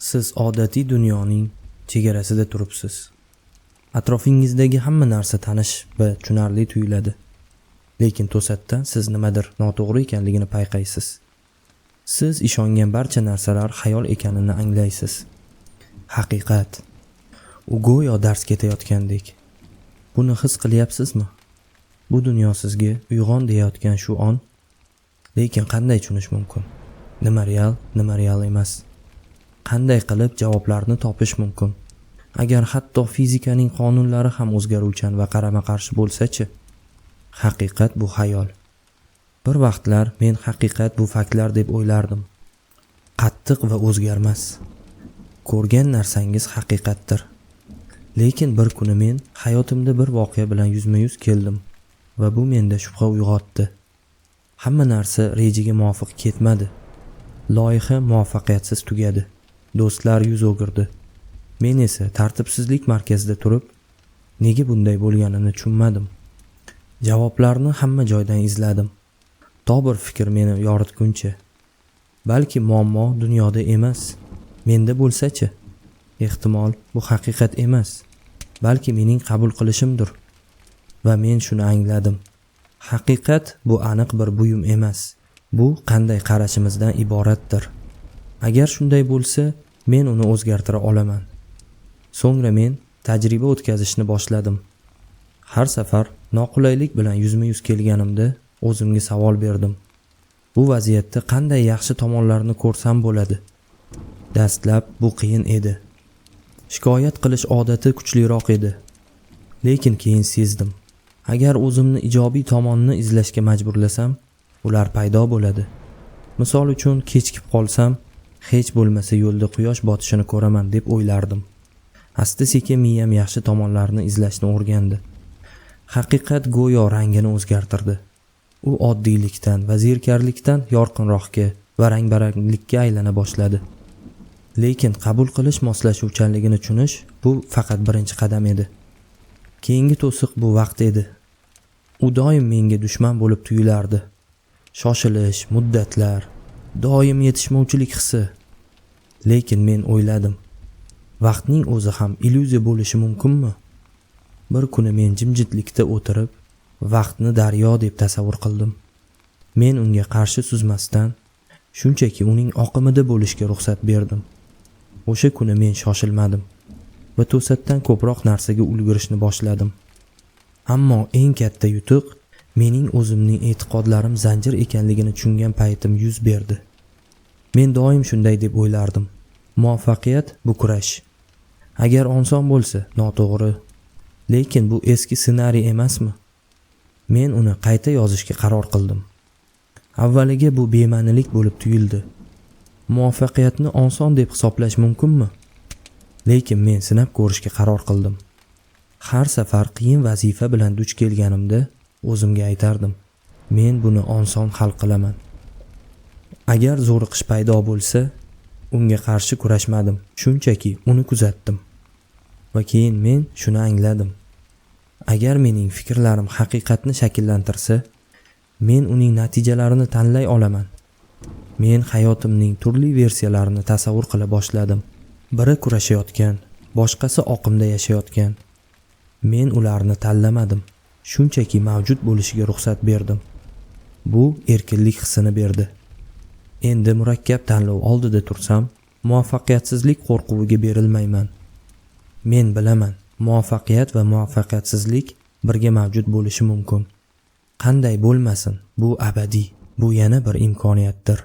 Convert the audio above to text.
Siz odatiy dunyoning chegarasida turibsiz. Atrofingizdagi hamma narsa tanish va tushunarli tuyuladi. Lekin to'satdan siz nimadir noto'g'ri ekanligini payqaysiz. Siz ishongan barcha narsalar xayol ekanini anglaysiz. Haqiqat. U go'yo dars ketayotgandek. Buni his qilyapsizmi? Bu dunyo sizga uyg'on deyayotgan shu on. Lekin qanday tushunish mumkin? Nima real, nima real emas? Qanday qilib javoblarni topish mumkin? Agar hatto fizikaning qonunlari ham o'zgaruvchan va qarama-qarshi bo'lsa-chi? Haqiqat bu xayol. Bir vaqtlar men haqiqat bu faktlar deb o'ylardim. Qattiq va o'zgarmas. Ko'rgan narsangiz haqiqatdir. Lekin bir kuni men hayotimda bir voqea bilan yuzma-yuz keldim va bu menda shubha uyg'otdi. Hamma narsa rejaga muvofiq ketmadi. Loyiha muvaffaqiyatsiz tugadi. Do'stlar yuz o'girdi. Men esa tartibsizlik markazida turib, nega bunday bo'lganini tushunmadim. Javoblarni hamma joydan izladim. To bir fikr meni yoritguncha. Balki muammo dunyoda emas, menda bo'lsa-chi? Ehtimol bu haqiqat emas, balki mening qabul qilishimdir. Va men shuni angladim. Haqiqat bu aniq bir buyum emas. Bu qanday qarashimizdan iboratdir. Agar shunday bo'lsa, men uni o'zgartira olaman. So'ngra men tajriba o'tkazishni boshladim. Har safar noqulaylik bilan yuzma-yuz kelganimda o'zimga savol berdim. Bu vaziyatda qanday yaxshi tomonlarni ko'rsam bo'ladi? Dastlab bu qiyin edi. Shikoyat qilish odati kuchliroq edi. Lekin keyin sezdim. Agar o'zimni ijobiy tomonni izlashga majburlasam, ular paydo bo'ladi. Misol uchun, kechikib qolsam, hech bo'lmasa yo'lda quyosh botishini ko'raman deb o'ylardim. Asta-sekin miyam yaxshi tomonlarni izlashni o'rgandi. Haqiqat go'yo rangini o'zgartirdi. U oddiylikdan va zerikarlikdan yorqinroqga va rang-baranglikka aylana boshladi. Lekin qabul qilish moslashuvchanligini tushunish bu faqat birinchi qadam edi. Keyingi to'siq bu vaqt edi. U doim menga dushman bo'lib tuyulardi. Shoshilish, muddatlar, doim yetishmovchilik hissi. Lekin men o'yladim. Vaqtning o'zi ham illyuziya bo'lishi mumkinmi? Bir kuni men jimjitlikda o'tirib, vaqtni daryo deb tasavvur qildim. Men unga qarshi suzmasdan, shunchaki uning oqimida bo'lishga ruxsat berdim. O'sha kuni men shoshilmadim va to'satdan ko'proq narsaga ulgurishni boshladim. Ammo eng katta yutuq mening o'zimning e'tiqodlarim zanjir ekanligini tushungan paytim yuz berdi. Men doim shunday deb o'ylardim. Muvaffaqiyat bu kurash. Agar oson bo'lsa, noto'g'ri. Lekin bu eski ssenariy emasmi? Men uni qayta yozishga qaror qildim. Avvaliga bu bema'nilik bo'lib tuyuldi. Muvaffaqiyatni oson deb hisoblash mumkinmi? Lekin men sinab ko'rishga qaror qildim. Har safar qiyin vazifa bilan duch kelganimda o'zimga aytardim: men buni oson hal qilaman. Agar zo'riqish paydo bo'lsa, unga qarshi kurashmadim, shunchaki uni kuzatdim. Va keyin men shuni angladim. Agar mening fikrlarim haqiqatni shakllantirsa, men uning natijalarini tanlay olaman. Men hayotimning turli versiyalarini tasavvur qila boshladim. Biri kurashayotgan, boshqasi oqimda yashayotgan. Men ularni tanlamadim, shunchaki mavjud bo'lishiga ruxsat berdim. Bu erkinlik hissini berdi. Endi murakkab tanlov oldida tursam, muvaffaqiyatsizlik qo'rquviga berilmayman. Men bilaman, muvaffaqiyat va muvaffaqiyatsizlik birga mavjud bo'lishi mumkin. Qanday bo'lmasin, bu abadiy, bu yana bir imkoniyatdir.